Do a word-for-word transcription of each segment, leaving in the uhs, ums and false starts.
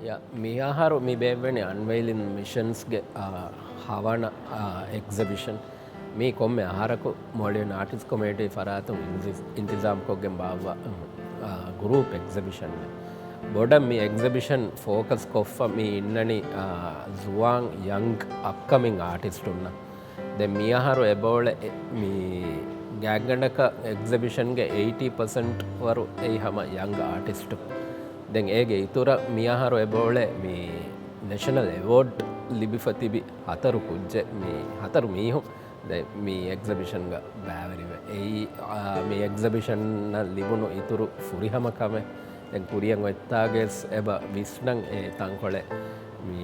ޔާ، މިއަހަރު މި ބޭއްވެނީ އަންވެއިލިން ވިޝަންސްގެ، އާ، ހަވަނަ، އާ، އެގްޒިބިޝަން. މީ ކޮންމެ އަހަރަކު މޯލްޑިވިއަން އާޓިސްޓް ކޮމިއުނިޓީ ފަރާތުން އިންތި-، އިންތިޒާމްކޮށްގެން ބާއްވާ، އާ، ގްރޫޕް އެގްޒިބިޝަން. ބޮޑަށް މި އެގްޒިބިޝަން ފޯކަސް ކޮށްފަ މި އިންނަނީ، އާ، ޒުވާން ޔަންގް އަޕްކަމިން އާޓިސްޓުންނަށް. ދެން މިއަހަރު އެބައުޅެ އެ-، މި ގާތްގަނޑަކަށް އެގްޒިބިޝަންގެ އެއިޓީ ޕަސެންޓް ވަރު އެއީ ހަމަ ޔަންގް އާޓިސްޓު. ދެން އޭގެ އިތުރަށް މިއަހަރު އެބައުޅެ މި ނެޝަނަލް އެވޯޑް ލިބިފަ ތިބި ހަތަރު ކުއްޖެއް، މި ހަތަރު މީހުން ދެން މި އެގްޒިބިޝަންގަ ބައިވެރިވެ. އެއީ، އާ، މި އެގްޒިބިޝަންއަށް ލިބުނު އިތުރު ފުރިހަމަ ކަމެއް. ދެން ކުރިއަށް އޮތްތާގަސް އެބަ ވިސްނަން އެ ތަންކޮޅެއް މި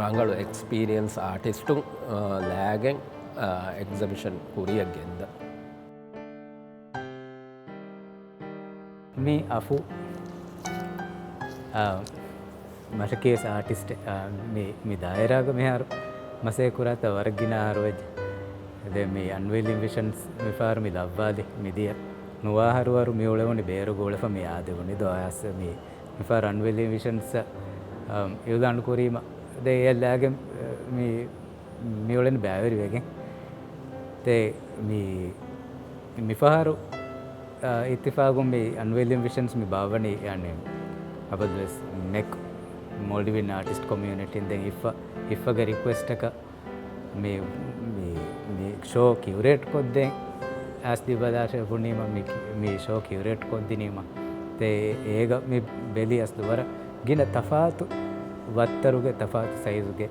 ރަނގަޅު އެކްސްޕީރިއަންސް އާޓިސްޓުން، އާ، ލައިގެން، އާ، އެގްޒިބިޝަން ކުރިއަށް ގެންދަ. މި އަފު، އާ، މަށަކީވެސް އާޓިސްޓެއް، އާ، މި، މި ދާއިރާގަ މިހާރު މަސައްކަތް ކުރާތާ ވަރަށް ގިނަ އަހަރު ވެއްޖެ. ދެން މި އަންވެއިލިން ވިޝަންސް މިފަހަރު މި ލައްވާލި މިދިޔަ ނުވަ އަހަރުވަރު މި އުޅެވުނީ ބޭރުގަ އުޅެފަ މި އާދެވުނީ ދޯ އާސް މި، މިފަހަރު އަންވެއިލިން ވިޝަންސް، އާ، އިއުލާން ކުރީމަ ދެން އެއަށް ލާގެން، އާ، މި މިއުޅެނީ ބައިވެރިވެގެން. ދެން މި، މިފަހަރު، އާ، އިއްތިފާގުން މި އަންވެއިލިން ވިޝަންސް މި ބާއްވަނީ، އަނެއް، އަބަދުވެސް ނެކް މޯލްޑިވިއަން އާޓިސްޓް ކޮމިއުނިޓީން ދެން އިއްފަ، އިއްފަގެ ރިކުއެސްޓަކަށް މި، މި، މި ޝޯ ކިއުރޭޓް ކޮށްދޭން އަސް ދިބަލާށޭ ބުނީމަ، މި، މި ޝޯ ކިއުރޭޓް ކޮށްދިނީމަ. ދެން އޭގަ މި ބެލީ އަސްލު ވަރަށް ގިނަ ތަފާތު ވައްތަރުގެ ތަފާތު ސައިޒުގެ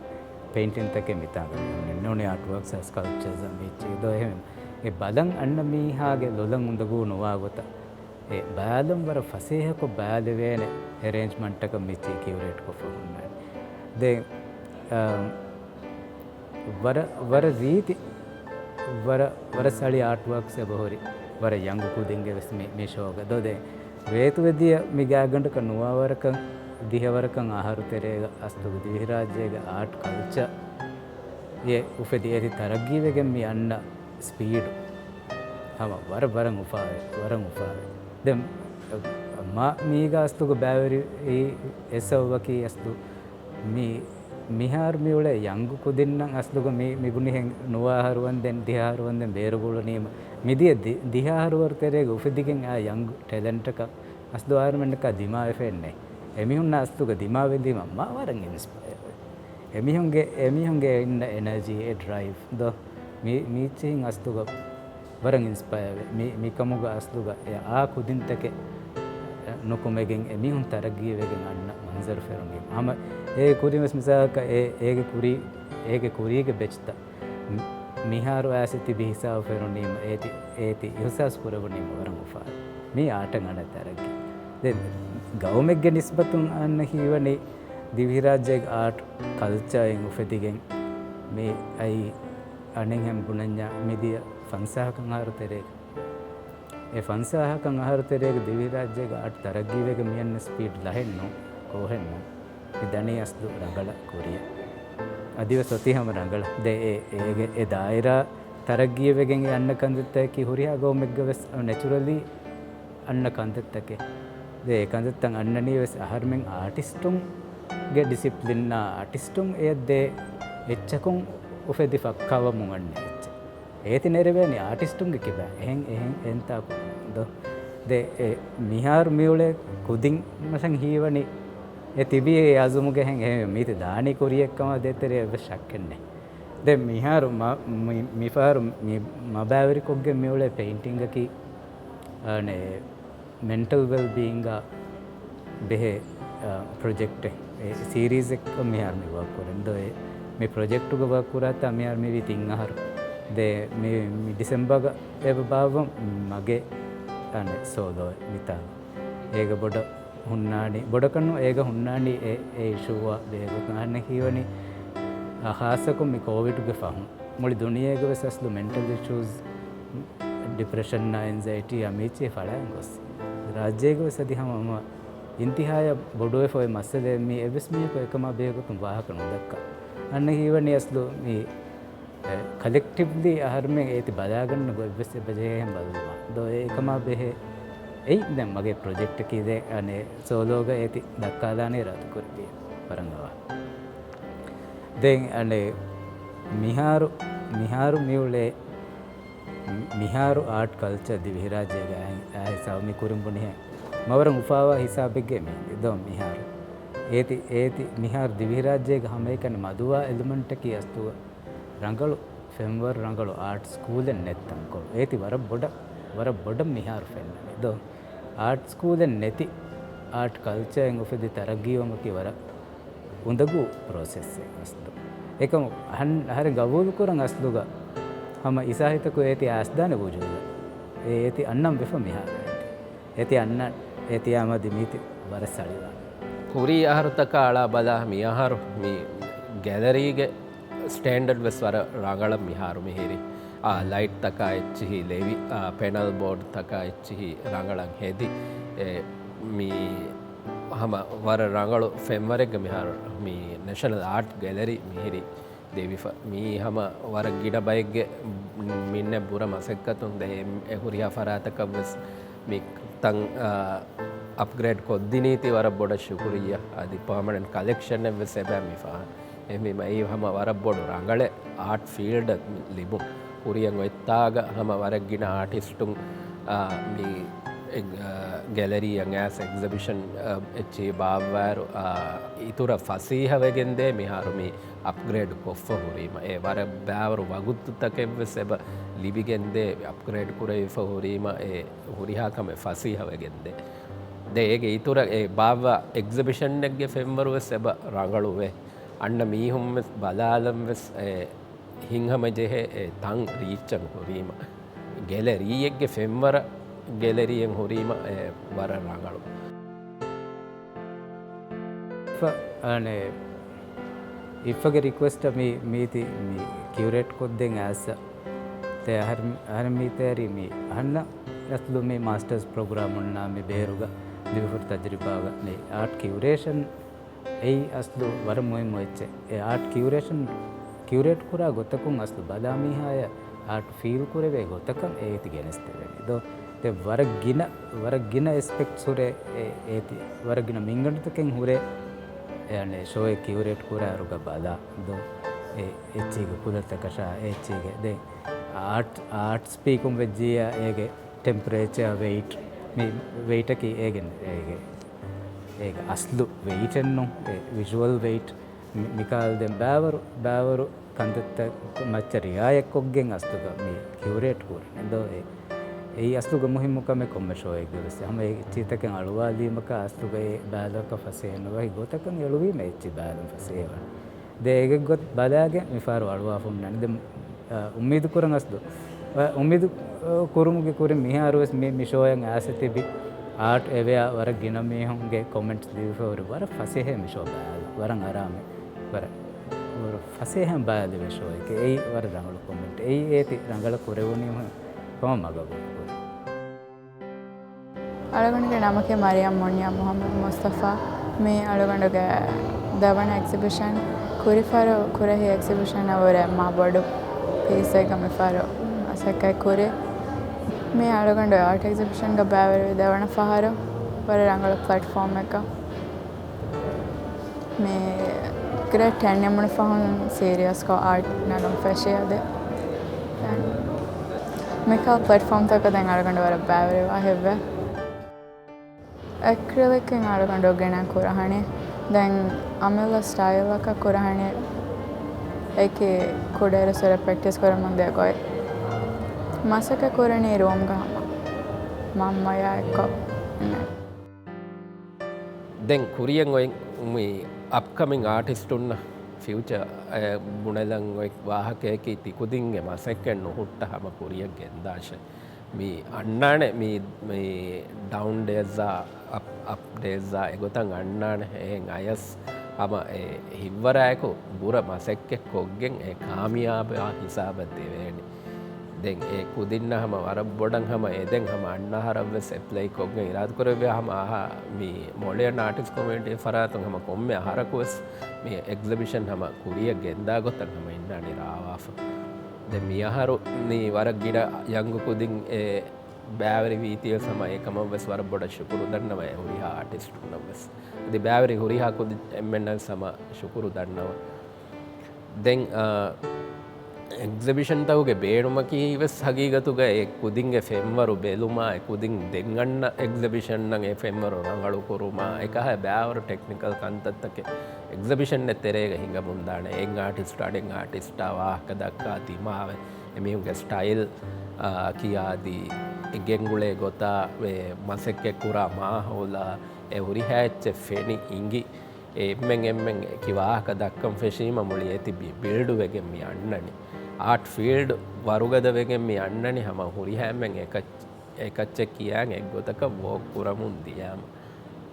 ޕެއިންޓިންތަކެއް މިތާގަ މި އޮންނަނީ. އާޓް ވޯކްސް، ސްކަލްޕްޗާސް މިއްޗި ދޯ އެހެން. އެ ބަލަން އަންނަ މީހާގެ ލޮލަށް އުނދަގޫ ނުވާ ގޮތަށް އެ ބަލަން ވަރަށް ފަސޭހަކޮށް ބައިވެރިވޭނެ އެރޭންޖްމަންޓަކަށް މިއްޗި ކިއުރޭޓް ކޮށްފަ ހުންނާނެ. ދެން، އާ، ވަރަށް، ވަރަށް ރީތި، ވަރަށް، ވަރަށް ސަޅި އާޓް ވޯކްސް އެބަހުރި، ވަރަށް ޔަންގު ކުދިންގެ ވެސް މި، މި ޝޯގަ. ދޯ ދެން ވޭތުވެދިޔަ މި ގާތްގަނޑަކަށް ނުވަ ވަރަކަށް، ދިހަ ވަރަކަށް އަހަރު ތެރޭގަ އަސްލުގަ ދިވެހިރާއްޖޭގެ އާޓް ކަލްޗަރ އެ އުފެދި އޭތި ތަރައްގީވެގެން މި އަންނަ ސްޕީޑު ހަމަ ވަރަށް، ވަރަށް އުފާވޭ، ވަރަށް އުފާވޭ. ދެން މަ މީގަ އަސްލުގަ ބައިވެރި އެއް ސަބަބަކީ އަސްލު މި މިހާރު މިއުޅޭ ޔަންގު ކުދިންނަށް އަސްލުގަ މި، މިބުނިހެން ނުވަ އަހަރު ވަންދެން، ދިހަ އަހަރު ވަންދެން ބޭރުގަ އުޅުނީމަ، މިދިޔަ ދި-، ދިހަ އަހަރުވަރު ތެރޭގަ އުފެދިގެން އާ ޔަންގް ޓެލެންޓަކަށް އަސްލު އަހަރުމެންނަކާ ދިމާވެފައެއްނެތް. އެމީހުންނާ އަސްލުގަ ދިމާވެލީމަ މާ ވަރަށް އިންސްޕަޔަރ ވޭ. އެމީހުންގެ، އެމީހުންގެ އިންނަ އެނަޖީ، އެ ޑްރައިވް ދޯ މި، މީއްޗިހިން އަސްލުގަ ވަރަށް އިންސްޕަޔަރ ވޭ. މި، މިކަމުގަ އަސްލުގަ އެ އާ ކުދިންތަކެއް ނުކުމެގެން އެމީހުން ތަރައްގީވެގެން އަންނަ މަންޒަރު ފެނުނީމަ. ހަމަ އޭ ކުރިން ވެސް މިސާލަކަށް އެ، އޭގެ ކުރީ، އޭގެ ކުރީގެ ބެޗްތައް މި-، މިހާރު އައިސް ތިބި ހިސާބު ފެނުނީމަ އޭތި، އޭތި އިހުސާސް ކުރެވުނީމަ ވަރަށް އުފާވޭ. މީ އާޓަށް އަންނަ ތަރައްގީ. ދެން ގައުމެއްގެ ނިސްބަތުން އަންނަ ހީވަނީ ދިވެހިރާއްޖޭގެ އާޓް ކަލްޗާއިން އުފެދިގެން މި އައި އަނެއްހެން ބުނަންޏާ މިދިޔަ ފަންސާހަކަށް އަހަރު ތެރޭގަ. އެ ފަންސާހަކަށް އަހަރު ތެރޭގަ ދިވެހިރާއްޖޭގެ އާޓް ތަރައްގީވެގެން މިއަންނަ ސްޕީޑް ލަހެއްނު، ކޯހެއްނު. މި ދަނީ އަސްލު ރަނގަޅަށް ކުރިއަށް. އަދިވެސް އޮތީ ހަމަ ރަނގަޅަށް. ދެ އެ، އޭގެ އެ ދާއިރާ ތަރައްގީވެގެން އެ އަންނަ ކަންތައްތަކަކީ ހުރިހާ ގައުމެއްގަ ވެސް ނެޗުރަލީ އަންނަ ކަންތައްތަކެއް. ދެ އެ ކަންތައްތައް އަންނަނީ ވެސް އަހަރުމެން އާޓިސްޓުންގެ ޑިސިޕްލިންއާ އާޓިސްޓުން އެއަށް ދޭ އެއްޗަކުން އުފެދި ފައްކާވަމުން އަންނަ އެއްޗެއް. އޭތި ނެރެވޭނީ އާޓިސްޓުންގެ ކިބައިން. އެހެން، އެހެން އެންތާކު ދޯ. ދެ އެ މިހާރު މިއުޅޭ ކުދިން މަށަށް ހީވަނީ އެ ތިބީ އެ އަޒުމުގެ ހެން އެހެން މީތި ދާނީ ކުރިއެއްކަމާ ދޭތެރޭ އެއްވެސް ޝައްކެއްނެތް. ދެން މިހާރު މަ-، މި-، މިފަހަރު މި މަ ބައިވެރިކޮށްގެން މިއުޅޭ ޕެއިންޓިންގަކީ، އަނެއް، މެންޓަލް ވެލްބީއިންގާ ބެހޭ، އަ، ޕްރޮޖެކްޓެއް، އެ ސީރީޒެއްކަން މިހާރު މި ވާކް ކުރަން ދޯ. އެ މި ޕްރޮޖެކްޓުގަ ވާކް ކުރާތާ މިހާރު މިވީ ތިން އަހަރު. ދެ މި، މި ޑިސެމްބަރގަ އެބަ ބާއްވަން މަގޭ، އަނެއް، ސޯލޯ މިތާ. އޭގަ ބޮޑަށް ހުންނާނީ، ބޮޑަކަށްނު އޭގަ ހުންނާނީ އެ، އެ އިޝޫއާ ބެހޭގޮތުން އަހަންނަށް ހީވަނީ، އާ، ޚާއްޞަކޮށް މި ކޯވިޑްގެ ފަހުން މުޅި ދުނިޔޭގަ ވެސް އަސްލު މެންޓަލް އިޝޫސް، ޑިޕްރެޝަންއާ، އެންޒައިޓީއާ މީޗޭ ފަޅާން ގޮސް. ރާއްޖޭގަ ވެސް އަދި ހަމަ ހަމަ އިންތިހާޔަށް ބޮޑުވެފަ އޮތް މައްސަލައެއް މީ އެއްވެސް މީހަކު އެކަމާ ބެހޭގޮތުން ވާހަކަ ނުދައްކާ. އަންނަ ހީވަނީ އަސްލު މި އެ، ކަލެކްޓިވްލީ އަހަރުމެން އޭތި ބަލާގަންނަ ގޮތްވެސް އެބަޖެހޭހެން ބަލުން ދޯ އެކަމާ ބެހޭ އެއީ ދެން މަގޭ ޕްރޮޖެކްޓަކީ ދެ އަނެއް ސޯލޯގަ އޭތި ދައްކާލާނެ އިރާދަކުރެއްވި ވަރަށް އަވަހަށް. ދެން އަނެއް މިހާރު، މިހާރު މިއުޅޭ، މިހާރު އާޓް ކަލްޗަރ ދިވެހިރާއްޖޭގަ އާ ހިސާބު މި ކުރިން ބުނިހެން މަވަރަށް އުފާވާ ހިސާބެއްގެ މި ދޯ މިހާރު. އޭތި، އޭތި މިހާރު ދިވެހިރާއްޖޭގަ ހަމައެކަނި މަދުވާ އެލިމަންޓަކީ އަސްލުގަ ރަނގަޅު ފެންވަރު ރަނގަޅު އާޓް ސްކޫލެއް ނެތް ތަންކޮޅު. އޭތި ވަރަށް ބޮޑަށް، ވަރަށް ބޮޑަށް މިހާރު ފެންނަނީ ދޯ. އާޓް ސްކޫލެއް ނެތި އާޓް ކަލްޗަރެއް އުފެދި ތަރައްގީވުމަކީ ވަރަށް އުނދަގޫ ޕްރޮސެސްއެއް އަސްލު. އެކަމު އަހަން، އަހަރެން ގަބޫލުކުރަން އަސްލުގަ ހަމަ އިސާހިތަކު އޭތި އައިސްދާނެ ވުޖޫދަށް. އޭ އޭތި އަންނަން ވެފަ މިހާރު. އޭތި އަންނަ، އޭތި އާމަދި މީތި ވަރަށް ސަޅިވާނެ. ކުރީ އަހަރުތަކާ އަޅާ ބަލާ މި އަހަރު މި ގެލަރީގެ ސްޓޭންޑަޑް ވެސް ވަރަށް ރަނގަޅަށް މިހާރު މިހިރި. އާ، ލައިޓްތަކާ އެއްޗިހި ލެވި، އާ، ޕެނަލް ބޯޑްތަކާ އެއްޗިހި ރަނގަޅަށް ހެދި. އެ، މި ހަމަ ވަރަށް ރަނގަޅު ފެންވަރެއްގަ މިހާރު މި ނެޝަނަލް އާޓް ގެލަރީ މިހިރި ދެވިފަ. މީ ހަމަ ވަރަށް ގިނަ ބައެއްގެ މިންނަށް ބުރަ މަސައްކަތުން ދޭ އެ ހުރިހާ ފަރާތަކަށް ވެސް މި ތަން، އާ، އަޕްގްރޭޑް ކޮށްދިނީތީ ވަރަށް ބޮޑަށް ޝުކުރިއްޔާ. އަދި ޕާމަނެންޓް ކަލެކްޝަނެއް ވެސް އެބަ މި ފާ. އެހެންވީމަ އެއީ ހަމަ ވަރަށް ބޮޑު ރަނގަޅެއް އާޓް ފީލްޑަށް ލިބުން. ކުރިއަށް އޮތްތާގަ ހަމަ ވަރަށް ގިނަ އާޓިސްޓުން، އާ، މި، އެ، އާ، ގެލަރީއަށް އައިސް އެގްޒިބިޝަން، އާ، އެއްޗިހި ބާއްވާއިރު، އާ، އިތުރަށް ފަސޭހަވެގެންދޭ މިހާރު މި އަޕްގްރޭޑް ކޮށްފަ ހުރީމަ، އެ ވަރަށް ބާވަރު ވަގުތުތަކެއްވެސް އެބަ ލިބިގެންދޭ، އަޕްގްރޭޑް ކުރެވިފަ ހުރީމަ، އެ ހުރިހާ ކަމެއް ފަސޭހަވެގެންދޭ. ދެ އޭގެ އިތުރަށް އެ ބާއްވާ އެގްޒިބިޝަނެއްގެ ފެންވަރުވެސް އެބަ ރަނގަޅުވޭ. އަންނަ މީހުންވެސް ބަލާލަންވެސް އެ ހިތްހަމަޖެހޭ އެ ތަން ރީއްޗަށް ހުރީމަ، ގެލަރީއެއްގެ ފެންވަރަށް ގެލަރީއެއް ހުރީމަ އެ ވަރަށް ރަނގަޅު. އިފަ، އަނެ، އިފަގެ ރިކުއެސްޓަށް މި، މީތި މި ކިއުރޭޓް ކޮށްދޭން އައިސް. ދެ އަހަރު، އަހަރެން މީތި އަހަރީ މި އަހަންނަށް އަސްލު މި މާސްޓަރސް ޕްރޮގްރާމް އޮންނާ މި ބޭރުގަ ދިވެފުށި ތަޖުރިބާގަ މި އާޓް ކިއުރޭޝަން އެއީ އަސްލު ވަރަށް މުހިއްމު އެއްޗެއް. އެ އާޓް ކިއުރޭޝަން، ކިއުރޭޓް ކުރާ ގޮތަކުން އަސްލު ބަލާ މީހާޔަށް އާޓް ފީލް ކުރެވޭ ގޮތަކަށް އޭތި ގެނެސްދެވޭނެ. ދޯ، ދެ ވަރަށް ގިނަ، ވަރަށް ގިނަ އެސްޕެކްޓްސް ހުރޭ، އެ، އޭތި ވަރަށް ގިނަ މިންގަނޑުތަކެއް ހުރޭ، އެ، އަނެ، ޝޯއެއް ކިއުރޭޓް ކުރާއިރުގަ ބަލާ. ދޯ، އެ، އެއްޗީގެ ކުލަތަކަށާ، އެ، އެއްޗީގެ، ދެ، އާޓް، އާޓްސް ޕީކުން ވެއްޖިއްޔާ އޭގެ ޓެމްޕަރޭޗާ ވެއިޓް، މި ވެއިޓަކީ އޭގެ، އޭގެ، އޭގެ އަސްލު ވެއިޓެއްނު، އެ ވިޝުއަލް ވެއިޓް، މި، މިކާލް ދެން ބާވަރު، ބާވަރު ކަންތައްތައް މައްޗަށް ރިއާޔަތްކޮށްގެން އަސްލުގަ މި ކިއުރޭޓް ކުރަން. ދޯ އެ، އެއީ އަސްލުގަ މުހިއްމު ކަމެއް ކޮންމެ ޝޯއެއްގަ ވެސް. ހަމަ އެ އެއްޗިތަކެއް އަޅުވާލީމަކާ އަސްލުގަ އެ ބައިލަކަށް ފަސޭހަ ނުވަހި ގޮތަކަށް އެޅުވީމަ އެއްޗި ބައިލަން ފަސޭހަވަން. ދެ އޭގެ ގޮތް ބަލާގެން މިފަހަރު އަޅުވާފަ ހުންނާނެ. ދެ، އާ، އުއްމީދު ކުރަން އަސްލު. އާ، އުއްމީދު، އާ، ކުރުމުގެ ކުރިން މިހާރުވެސް މި، މި ޝޯއަށް އައިސް ތިބި އާޓް އެވެއާ ވަރަށް ގިނަ މީހުންގެ ކޮމެންޓްސް ލިބިފަ ހުރި ވަރަށް ފަސޭހަ މި ޝޯ ބައިލަ. ވަރަށް އަރާމެއް. ވަރަށް، ވަރަށް ފަސޭހަ ބައިލެވޭ ޝޯއެކޭ. އެއީ ވަރަށް ރަނގަޅު ކޮމެންޓް. އެއީ އޭތި ރަނގަޅަށް ކުރެވުނީމަ ކޮމަށް މަގަބޫލު ކުރި. އަޅުގަނޑުގެ ނަމަކީ މަރިޔަމް މުންޔާ މުހައްމަދު މުސްތަފާ. މީ އަޅުގަނޑުގެ ދެވަނަ އެގްޒިބިޝަން. ކުރިފަހަރު ކުރެހި އެގްޒިބިޝަނަށް ވުރެ މާ ބޮޑު ޕީސެއްގަ މިފަހަރު މަސައްކަތް ކުރި. މީ އަޅުގަނޑު އާޓް އެގްޒިބިޝަންގަ ބައިވެރިވި ދެވަނަ ފަހަރު. ވަރަށް ރަނގަޅު ޕްލެޓްފޯމެއްގަ. މި ގްރޭޑް ޓެން ނިމުނު ފަހުން ސީރިއަސްކޮށް އާޓް ނަގަން ފެށި އަދި. ދެން މިކަހަލަ ޕްލެޓްފޯމްތަކަށް ދެން އަޅުގަނޑު ވަރަށް ބައިވެރިވާ ހެއްވެ. އެކްރިލިކްއިން އަޅުގަނޑު ގިނަ ކުރަހަނި. ދެން އަމިއްލަ ސްޓައިލަކަށް ކުރަހަނި. އެކި ކުޑައިރު ސުރެ ޕްރެކްޓިސް ކުރަމުން ދިޔަ ގޮތް. މަސައްކަތް ކުރަނީ ރޫމްގަ ހަމަ މަންމަޔާ އެއްކޮށް. ދެން ކުރިއަށް އޮތް މި އަޕްކަމިން އާޓިސްޓުންނަށް ފިއުޗަ ބުނެލަން އޮތް ވާހަކަޔަކީ ތިކުދިންގެ މަސައްކަތް ނުހުއްޓަ ހަމަ ކުރިއަށް ގެންދާށޭ. މި އަންނާނެ މި، މި ޑައުން ޑޭޒާ، އަޕް، އަޕް ޑޭޒާ އެގޮތަށް އަންނާނެ. އެހެން އަޔަސް ހަމަ އެ ހިތްވަރާއެކު ބުރަ މަސައްކަތް ކޮށްގެން އެ ކާމިޔާބާ ހިސާބަށް ދެވޭނެ. ދެން އެ ކުދިންނަށް ހަމަ ވަރަށް ބޮޑަށް ހަމަ އެ ދެން ހަމަ އަންނަ އަހަރަށް ވެސް އެޕްލައި ކޮށްގެން އިރާދަކުރެއްވިޔާ ހަމަ އަހަ މި މޮޅިޔަން އާޓިސްޓް ކޮމިއުނިޓީ ފަރާތުން ހަމަ ކޮންމެ އަހަރަކު ވެސް މި އެގްޒިބިޝަން ހަމަ ކުރިއަށް ގެންދާ ގޮތަށް ހަމަ އިންނާނީ ރާވާފަ. ދެން މި އަހަރު މި ވަރަށް ގިނަ ޔަންގު ކުދިން އެ ބައިވެރިވީތީވެސް ހަމަ އެކަމަށްވެސް ވަރަށް ބޮޑަށް ޝުކުރު ދަންނަވަ އެ ހުރިހާ އާޓިސްޓުންނަށްވެސް. އަދި ބައިވެރި ހުރިހާ ކުދި އެންމެންނަށް ހަމަ ޝުކުރު ދަންނަވަ. ދެން، އާ، އެގްޒިބިޝަންތަކުގެ ބޭނުމަކީ ވެސް ހަގީގަތުގަ އެ ކުދިންގެ ފެންވަރު ބެލުމާ، އެ ކުދިން ދެން އަންނަ އެގްޒިބިޝަންނަށް އެ ފެންވަރު ރަނގަޅުކުރުމާ، އެކަހަ ބައިވަރު ޓެކްނިކަލް ކަންތައްތަކެއް އެގްޒިބިޝަންއެއް ތެރޭގަ ހިނގަމުންދާނެ. އެއް އާޓިސްޓް އަނެއް އާޓިސްޓާ ވާހަކަ ދައްކާ ދިމާވެ، އެމީހުންގެ ސްޓައިލް، އާ، ކިޔާދީ، ގެންގުޅޭ ގޮތާ، އެ މަސައްކަތްކުރާ މާހައުލާ، އެ ހުރިހާ އެއްޗެއް ފެނި އިނގި، އެ އެންމެން އެންމެން އެކި ވާހަކަ ދައްކަން ފެށީމަ މުޅި އޭތި ބި-، ބިލްޑްވެގެން މި އަންނަނީ. އާޓް ފީލްޑް ވަރުގަދަވެގެން މި އަންނަނީ ހަމަ ހުރިހާ އެންމެން އެކަ-، އެކައްޗެއް ކިޔާން އެއްގޮތަކަށް ވޯކް ކުރަމުން ދިޔާމަ.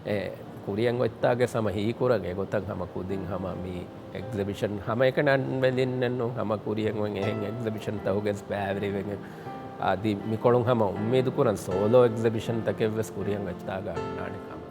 އެ ކުރިއަށް އޮތްތާގެ ހަމަ ހީކުރަން އެގޮތަށް ހަމަ ކުދިން ހަމަ މި އެގްޒިބިޝަން ހަމައެކަނި އަންބެލިންނެއްނު ހަމަ ކުރިއަށް އޮތް އެހެން އެގްޒިބިޝަންތަކުގެސް ބައިވެރިވެގެން އަދި މިކޮޅުން ހަމަ އުއްމީދު ކުރަން ސޯލޯ އެގްޒިބިޝަންތަކެއްވެސް ކުރިއަށް އޮތްތާގަ އަންނާނެ ކަމަށް.